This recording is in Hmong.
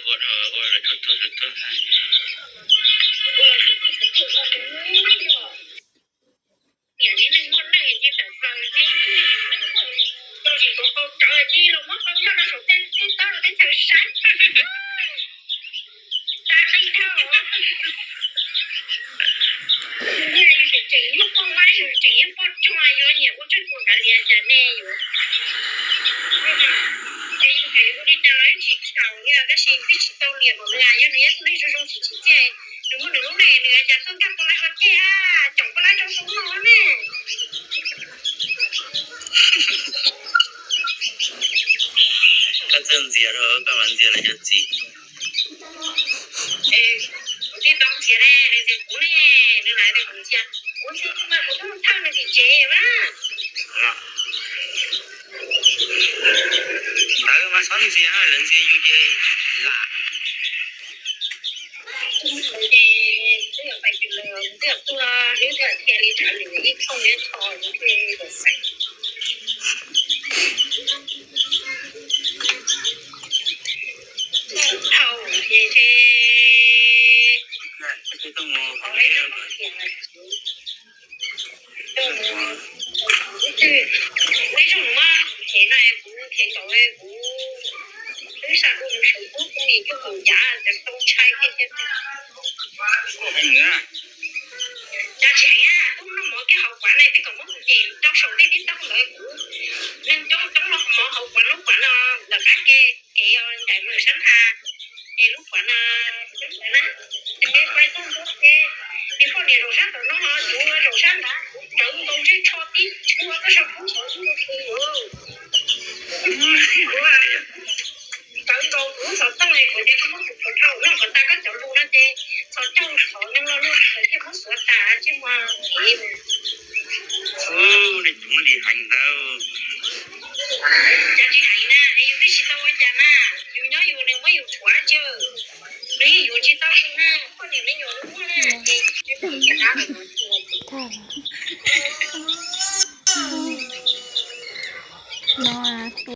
Ua ua los tsaus tuag tsaus tuag. Niam, niam neeg muaj neej ces tawm plaws thiab, neeg muaj tsis tuav qau tsawv ces los muab qau nyob rau saum tej teb tob rau teb chaws saib. Tag li dhau. Yus tseem yog poj laib, yus tseem yog poj tsog, yuav nyiam ua tsaj tuag kav liam cas nej yuav. Es yus tseem ua li cas los yeej tsis txhaum li, tab sis twb tsis tau liam npaum li, yog nws yog tus neeg zoo zoo tsis tsim txiaj, nws muaj nws lub neej, nws cas tuaj nkag poj laib ua teb, tsoom poj laib rau saum no ne. Koj txawj ntxias rau, koj mas ntxias lawv cov txiv. Kuv thiaj tau ntxias ne, nws ntxias kuv ne, nws hais tias kuv ntxias, kuv ntxias mas kuv twb thawj nws tim tsev mas. Lawv mas txhob ntxias, lawv ntxias yus ces lam. Ces twb yog pais tsis lawm, twb yog tuag, twb yog thiaj li raws li ib thooj neb tho, nws thiaj li xeem. Dhau ces ces Neb zoo mas, kuv khiav no kuv khiav nkaus, kuv twb xa kuv mus saum kub kuv nim coj mus yav ces tau ntshai thiab. Cas tsis heev, tub noj mov kiag hauv kuav na, tej kom muab kuv ces rau saum tej tib tauj ntawd kuv neeg coob coob los mov hauv kuav lub kuav no ntawm qab ke, kev ncaim mus sab nrad, es lub kuav no na, ces pais txog ntua ces nws poj niam zaum sab tom no, kuv zaum sab nrad, kuv rawv nkaus ntsej tsho tib tshua tuaj saum kub ntawd xwb. Kuv rawv nkaus kuv lub xov tooj es kuv tias koj muab kuv pov rau noj kom tag koj cov lus no ces txhos caug txhos neeg los luag lawv thiaj muab xuav tas ntsej muag kev. Ub, nej tsis muab li heev ntawd. Cas tsis heev na, es yus twb tsis tau ua cas na, yus nyob yus nws muab yus tshuav tsi, nws yeej yuav tsis tau na, poj niam me nyuam muaj na, ces tsis muaj tias